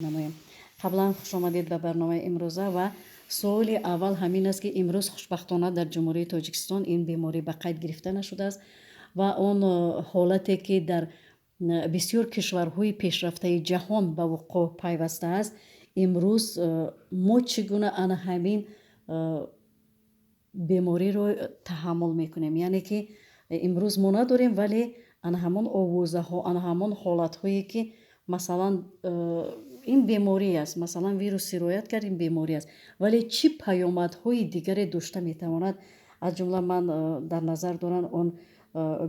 Намоем. Қаблан хушомадед ба барномаи имрӯза, ва суоли аввал ҳамин аст, ки имрӯз хушбахтона дар Ҷумҳурии Тоҷикистон ин беморӣ ба қайд гирифта нашудааст ва он ҳолате, ки дар бисёр кишварҳои пешрафтаи ҷаҳон ба вуқӯъ пайвастааст, имрӯз мо чӣ гуна ана ҳамин бемориро таҳаммул мекунем? Яъне ки имрӯз мо надорем, вале ана ҳамон овозаҳо, ана ҳамон ҳолатҳое, ки масалан ин беморӣ аст, масалан вирус сироят кард, ин беморӣ аст, вале чӣ паёмадҳои дигаре дошта метавонад? Аз ҷумла ман дар назар дорам он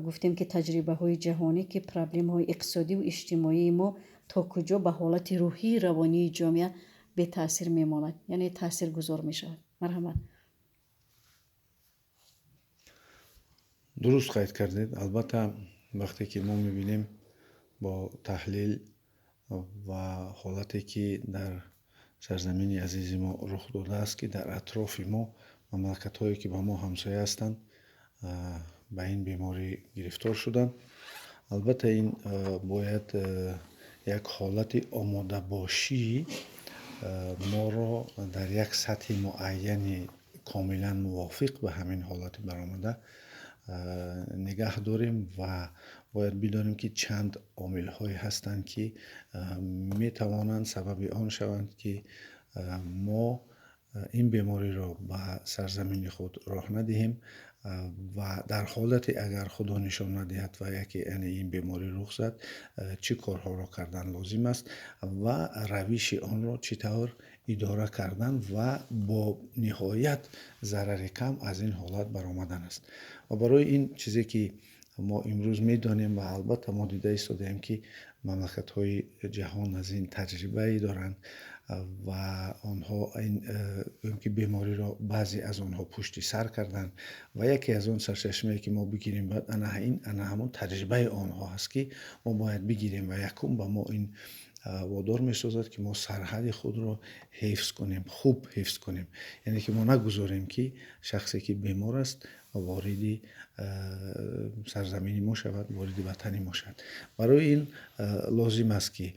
гуфтем, ки таҷрибаҳои ҷаҳонӣ, ки проблемаҳои иқтисодиву иҷтимоии мо то куҷо ба ҳолати рӯҳии равонии ҷомеа бетаъсир мемонад, яъне таъсиргузор мешавад. Марҳамат. Дуруст қайд кардед. Албатта, вақте ки мо мебинем бо таҳлил ва ҳолате, ки дар сарзамини азизи мо рух додааст, ки дар атрофи мо мамлакатҳое, ки ба мо ҳамсоя ҳастанд, ба ин беморӣ гирифтор шуданд, албатта ин бояд як ҳолати омодабошии моро дар як сатҳи муайяни комилан мувофиқ ба ҳамин ҳолати баромада нигаҳ дорем ва бояд бидонем, ки чанд омилҳое ҳастанд, ки метавонанд сабаби он шаванд, ки мо ин бемориро ба сарзамини худ роҳ надиҳем ва дар ҳолате агар Худо нишон надиҳад ва яке, яъне ин беморӣ рух зад, чӣ корҳоро кардан лозим аст ва равиши онро чӣ тавр идора кардан ва бо ниҳоят зарари кам аз ин ҳолат баромадан аст. Ва барои ин чизе, ки мо имрӯз медонем ва албатта мо дида истодаем, ки мамлакатҳои ҷаҳон аз ин таҷрибае доранд ва онҳо ин гӯем ки бемориро баъзе аз онҳо пушти сар карданд, ва яке аз он сарчашмае, ки мо бигирем, бояд ана ин ана ҳамон таҷрибаи онҳо ҳаст, ки мо бояд бигирем, ва якум ба мо ин водор месозад, ки мо сарҳади худро ҳифз кунем, хуб ҳифз кунем, яъне ки мо нагузорем, ки шахсе, ки бемор аст, вориди сарзамини мо шавад, вориди ватани мо шавад. Барои ин лозим аст, ки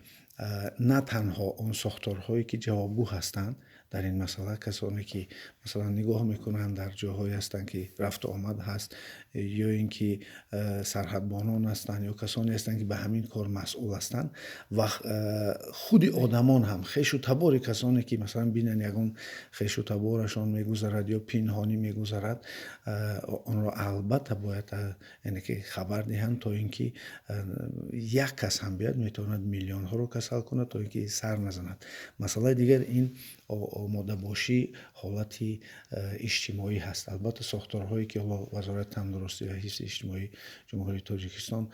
на танҳо он сохторҳое, ки ҷавобгӯ ҳастанд дар ин масъала, касоне, ки масалан нигоҳ мекунанд, дар ҷойҳое ҳастанд, ки рафту омад ҳаст, ё ин ки сарҳадбонон ҳастанд, ё касоне ҳастанд, ки ба ҳамин кор масъул ҳастанд, ва худи одамон ҳам, хешу табори касоне, ки масалан бинанд, ягон хешу таборашон мегузарад ё пинҳонӣ мегузарад, онро албатта бояд яъне ки хабар диҳанд, то ин ки як кас ҳам биёяд, метавонад миллионҳоро касал кунад, то ин ки сар назанад. Масъалаи дигар ин омодабошӣ ҳолати иҷтимоӣ ҳаст. Албатта сохторҳое, ки ҳоло Вазорати тандурустӣ ва ҳифзи иҷтимоии Ҷумҳурии Тоҷикистон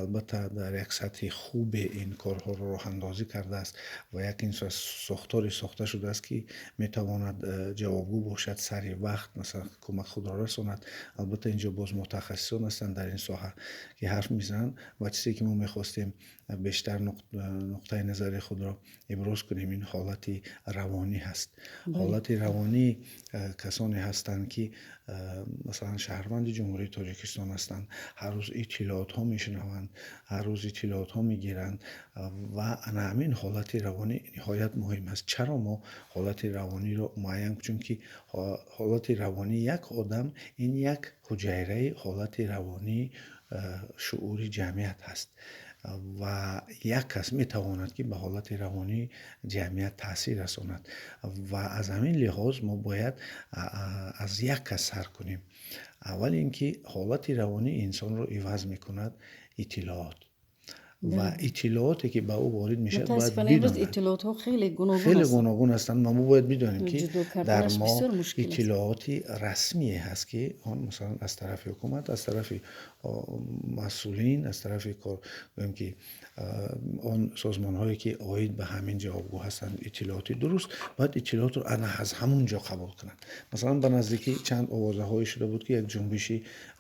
албатта дар як сатҳи хубе ин корҳоро роҳандозӣ кардааст ва як сохторе сохта шудааст, ки метавонад ҷавобгӯ бошад, сари вақт масалан кӯмак худро расонад. Албатта инҷо боз мутахассисон ҳастанд дар ин соҳа, ки ҳарф мезананд, ва чизе, ки мо мехостем бештар нуқтаи назари худро иброз кунем, ин ҳолати равонӣ ҳаст. Ҳолати равонӣ, касоне ҳастанд, ки масалан шаҳрванди Ҷумҳурии Тоҷикистон ҳастанд, ҳар рӯз иттилоотҳо мешунаванд, ҳар рӯз иттилоотҳо мегиранд, ва ана ҳамин ҳолати равонӣ ниҳоят муҳим аст. Чаро мо ҳолати равониро муайян? Чунки ҳолати равонии як одам ин як ҳуҷайраи ҳолати равонии шуури ҷамъият ҳаст ва як кас метавонад, ки ба ҳолати равонии ҷамъият таъсир расонад, ва аз ҳамин лиҳоз мо бояд аз як кас сар кунем. Аввал ин ки ҳолати равонии инсонро иваз мекунад иттилоот ва иттилооте, ки ба ӯ ворид мешавад, бояд Мутаассифона имрӯз бидонад. иттилоотҳо хеле гуногун Хеле ҳастанд. гуногун ҳастанд ва мо бояд бидонем, ки Ҷудо дар карданаш мо бисёр мушкил аст. иттилооти расмие ҳаст, ки он масалан аз тарафи ҳукумат, аз тарафи масъулин, аз тарафи кор, гӯем ки он созмонҳое, ки оид ба ҳамин ҷавобгӯ ҳастанд, иттилооти дуруст, бояд иттилоотро ана аз ҳамун ҷо қабул кунанд. Масалан, ба наздикӣ чанд овозаҳое шуда буд, ки як ҷунбиши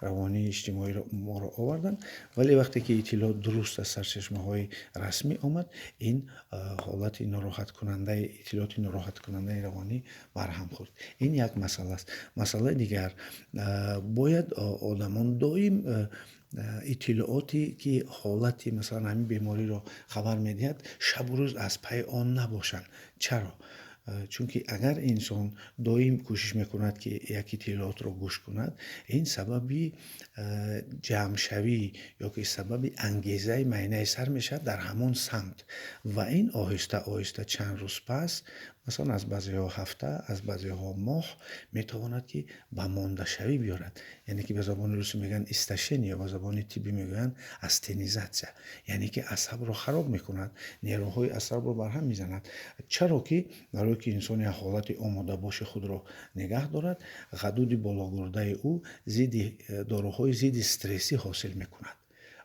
равонии иҷтимоиро моро оварданд, вале вақте ки иттилоот дуруст аз сарчашмаҳои расмӣ омад, ин ҳолати нороҳаткунандаи, иттилооти нороҳаткунандаи равонӣ барҳам хӯрд. Ин як масъала аст. Масъалаи дигар, бояд одамон доим иттилооте, ки ҳолати, масалан, ҳамин бемориро хабар медиҳад, шабу рӯз аз пайи он набошанд. Чаро? Чунки агар инсон доим кӯшиш мекунад, ки як иттилоотро гӯш кунад, ин сабаби ҷамъшавӣ ё ки сабаби ангезаи майнаи сар мешавад дар ҳамон самт ва ин оҳиста оҳиста чанд рӯз пас, масалан, аз баъзеҳо ҳафта, аз баъзеҳо моҳ, метавонад, ки ба мондашавӣ биёрад. Яъне ки ба забони русӣ мегӯянд истощение, ба забони тиббӣ мегӯянд астенизация, яъне ки асабро хароб мекунад, нерӯҳои асабро барҳам мезанад. Чаро ки барое ки инсон як ҳолати омодабоши худро нигаҳ дорад, ғадуди бологурдаи ӯ зидди доруҳои зидди стрессӣ ҳосил мекунад.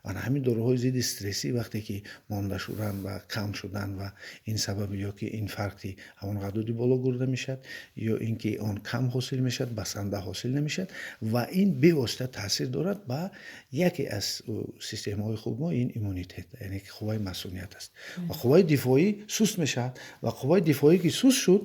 Ана ҳамин доруҳои зидди стрессӣ вақте ки монда шудан ва кам шудан ва ин сабаби ё ки инфаркти ҳамон ғадуди бологурда мешавад, ё ин ки он кам ҳосил мешавад, басанда ҳосил намешавад ва ин бевосита таъсир дорад ба яке аз системаҳои хуби мо, ин иммунитет, яъне ки қувваи масуният аст ва қувваи дифоӣ суст мешавад. Ва қувваи дифоӣ ки суст шуд,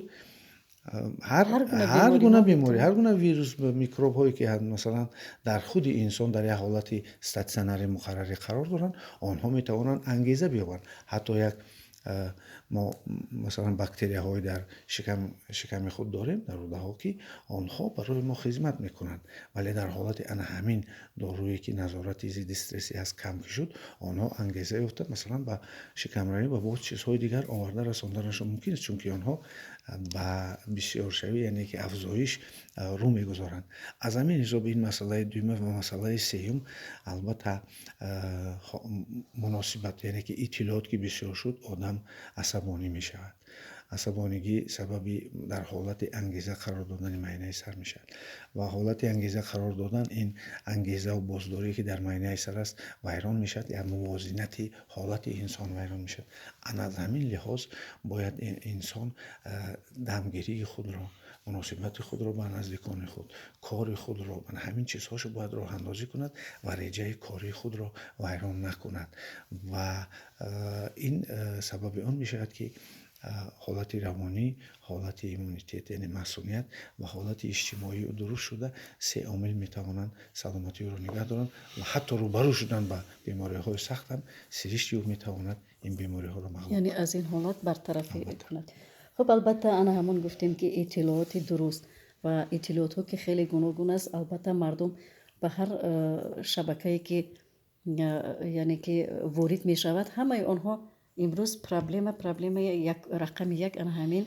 ҳар гуна беморӣ, ҳар гуна вирус, микробҳое, ки масалан дар худи инсон дар як ҳолати статсионари муқаррарӣ қарор доранд, онҳо метавонанд ангеза биёбанд. Ҳатто як мо, масалан, бактерияҳое дар шиками худ дорем, дар рӯдаҳо, ки онҳо барои мо хизмат мекунанд, вале дар ҳолати ана ҳамин доруе, ки назорати зидди стрессӣ аст, кам ки шуд, онҳо ангеза ёфта, масалан, ба шикамравӣ ва боз чизҳои дигар оварда расонданашон мумкин аст, чунки онҳо ба бисёршавӣ, яъне ки афзоиш рӯ мегузоранд. Аз ҳамин ҳисоб ин масъалаи дуюма. Ва масъалаи сеюм, албатта, муносибат, яъне ки иттилоот ки бисёр шуд, одам асабонӣ мешавад. Асабонигӣ сабаби дар ҳолати ангеза қарор додани майнаи сар мешавад ва ҳолати ангеза қарор додан, ин ангезаву боздорие, ки дар майнаи сар аст, вайрон мешавад, як мувозинати ҳолати инсон вайрон мешавад. Ана аз ҳамин лиҳоз бояд инсон дамгирии худро, муносибати худро ба наздикони худ, кори худро, ҳамин чизҳошо бояд роҳандозӣ кунад ва реҷаи кории худро вайрон накунад. Ва ин сабаби он мешавад, ки ҳолати равонӣ, ҳолати иммунитет, яъне масуният, ва ҳолати иҷтимоии ӯ дуруст шуда, се омил метавонанд саломатии ӯро нигаҳ доранд ва ҳатто рӯбарӯ шудан ба бемориҳои сахт ҳам сиришти ӯ метавонад ин бемориҳоро мағлуб Яъне аз ин ҳолат бартарафӣ кунад. Хуб, албатта, ана ҳамон гуфтем, ки иттилооти дуруст ва иттилоотҳо, ки хеле гуногун аст, албатта, мардум ба ҳар шабакае ки, яъне ки ворид мешавад, ҳамаи онҳо имрӯз проблемаи як, рақами як ана ҳамин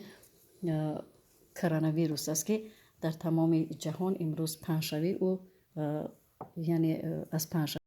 коронавирус аст, ки дар тамоми ҷаҳон имрӯз паҳншавии ӯ, яъне аз паҳншавӣ